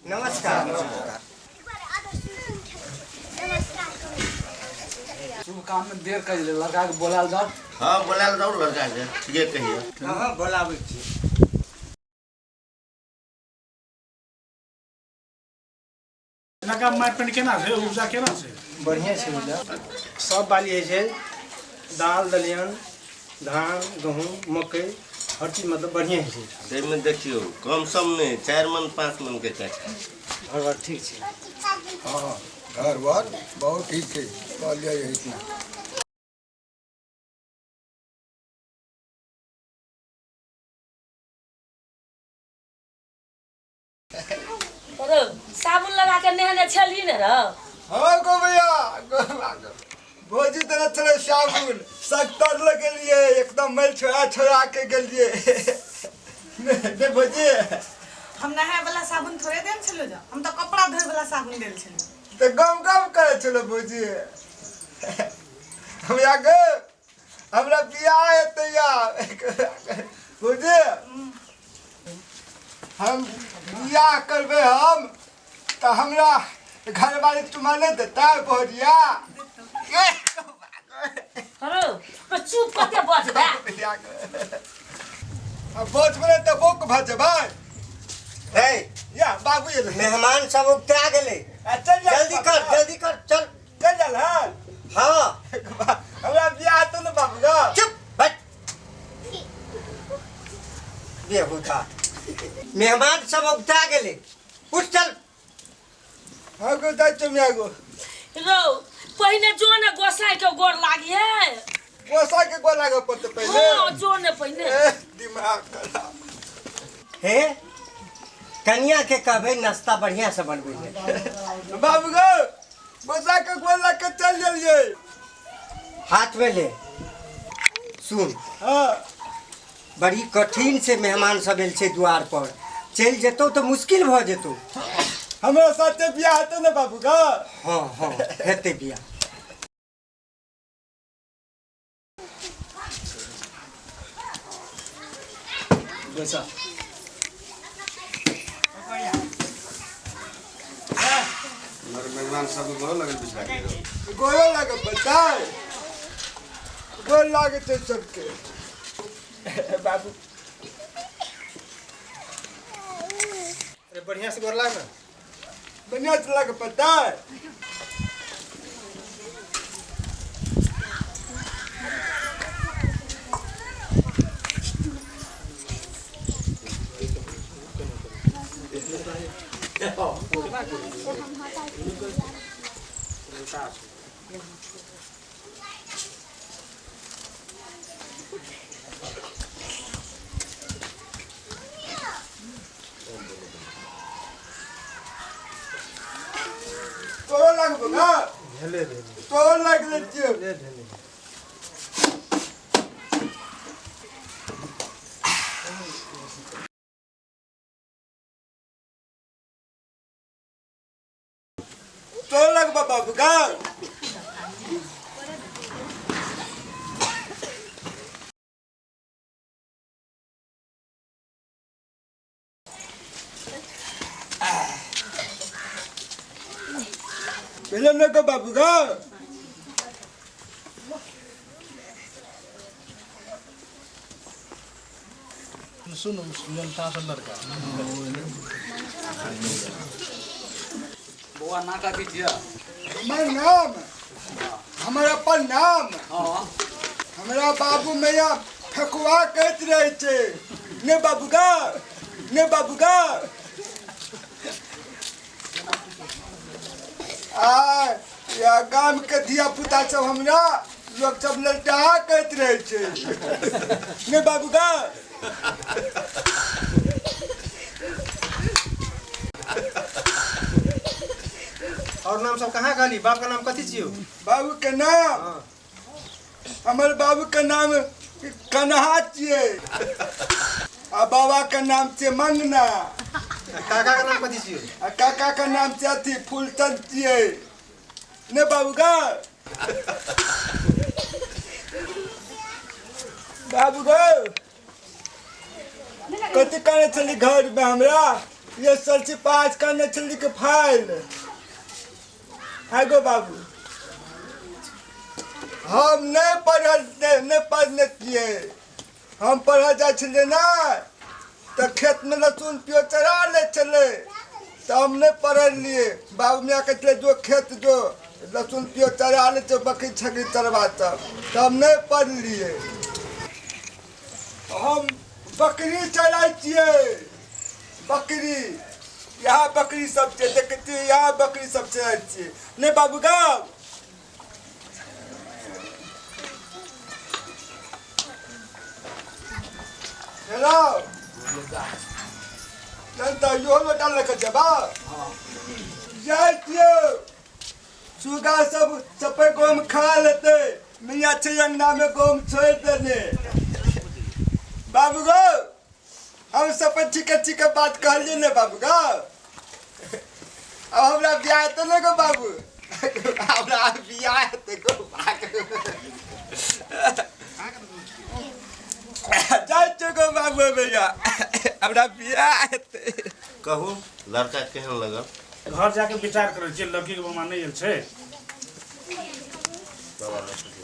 नमस्कार। शुभ काम में देर कर लड़का के बोलाल जाओ। हाँ, बोलाल जाओ लड़का के, ठीके कहिए। हाँ हाँ, बोलाबै छी। लड़का मारि पानि केना छै, उपजा केना छै? बढ़िआँ छै उपजा, सब बाली होइ छै, दाल दलिहन धान गहूँम मकई हर चीज मतलब बढ़िआँ होइ छै। ताहिमे देखियौ कम सम नहि, 4 मन 5 मन के चाही। घर बार ठीक छै? हाँ, घर बार बहुत ठीक छै, कहलियै इतना। रौ, साबुन लगा के नहेने छलही ने रौ? हाँ गो भैया, भौजी तरह छलै साबुन सत्तर लगेलिए, एकदम मैल छोड़ा छोड़ा के गेलिए ने भौजी। हम नहाय वाला साबुन थोड़े देल छलो जा, हम तो कपड़ा धोए वाला साबुन देल छलो। तो गम गम करे छलो भौजी। हमरा गे, हमरा बियाह हेतै यार भौजी, हम बियाह करबै हम तऽ हमरा घरवाली चुमा नहि देतै भौजिया? रौ, तो चुप कते बजबे? बचबै नहि तऽ बौक भऽ जेबै। हे या बाबू एलै। मेहमान सब उगता गेलै। आ, चल जा। जल्दी कर, जल्दी कर, चल। चल चल। हाँ हाँ, हमरा बियाह हेतौ ने बाबू ग? चुप बैठ बेहुदा, मेहमान सब उगता गेलै, उठ चल। हाँ गो, जाइ छियौ मिया गो। रौ, पहिने जो ने गोसाई के गोर लागी है। गोसा के गोर लागऽ पड़तै पहिले? हाँ, जो ने पहिने। ए, दिमाग खराब। हे, कनिया के कहबै नाश्ता बढ़िया से बनबै ले। बाबू गो, गोसा के गोर लाग के चल गेलियै। हाथ में ले, सुन। हाँ। बड़ी कठिन से मेहमान सब एल छै द्वार पर, चलि जेतौ तऽ मुश्किल भऽ जेतौ। हमरा साथे बियाह हेतौ ने बाबू गो? हाँ हाँ, हेतै बियाह। बैसा। हमर मेहमान सब गोर लगल बिछा के। गोरो लागऽ पड़तै, गोर लागै छै सबके बाबू। अरे, बढ़िया से गोर लाग ना। बढ़िया से लागऽ पड़तै। तोरो लागबो ना? भेले भेले। तोरो लागि लै छियौ। भेले भेले। तोरो लगबो बाबू गा? भेले ने गो बाबू गा? सुन, जनता से लड़का बौआ, नाका की छिया? हमर नाम, हमर अपन नाम? हाँ। हमरा बाबू मैया ठकुआ कहैत रहै छै ने बाबू गा, ने बाबू गा? आ या गाम के धिया पुता सब हमरा लोग सब ललटाहा कहैत रहै छै ने बाबू गा? और नाम सब कहाँ कहली? बाप का नाम कथी छियौ? बाबू के नाम? हाँ। हमर बाबू के नाम कन्हा छियै आ बाबा के नाम छियै मंगना। आ काका के नाम कथी छियौ? आ काका के नाम छियै अथी फूलचंद छियै ने बाबू गा? बाबू गो, कथी करै छली घर में हमरा? ये सलसी पास करने छली के फाइल है गो बाबू। हम नहीं पढ़ल, नहीं पढ़ने छियै। हम पढ़ल जाइ छलियै ना तऽ खेत में लहसुन पियो चढ़ा लै छलै, तऽ हम नहीं पढ़लियै। बाबू मियाँ कहै छलै जो खेत जो लहसुन पियो चढ़ा लै छै, बकरी छकरी चरबा सब, तऽ हम नहीं पढ़लियै। हम बकरी चराइ छियै, बकरी यहाँ बकरी सब छै, देखै छियै यहाँ बकरी सब चराइ छियै। नहीं बाबू गाँव हेलो नहीं तऽ इहो लोटा लऽ कऽ जेबा जाइ छियै। सुगा सब सफे गहुम खा लेतै, मियाँ छै अंगना में गहुम छोड़ि देने। बाबू गो हम सब ठीके ठीके बात कहलियै ने बाबू गो। अब हमरा बियाह हेतै ने गो बाबू, हमरा बियाह हेतै गो। जाइ छियै गो बाबू भैया, हमरा बियाह हेतै। कहू लड़का केहन लगल? घर जाके विचार करै छियै, लड़की के मामा नहि आयल छै। बाबा।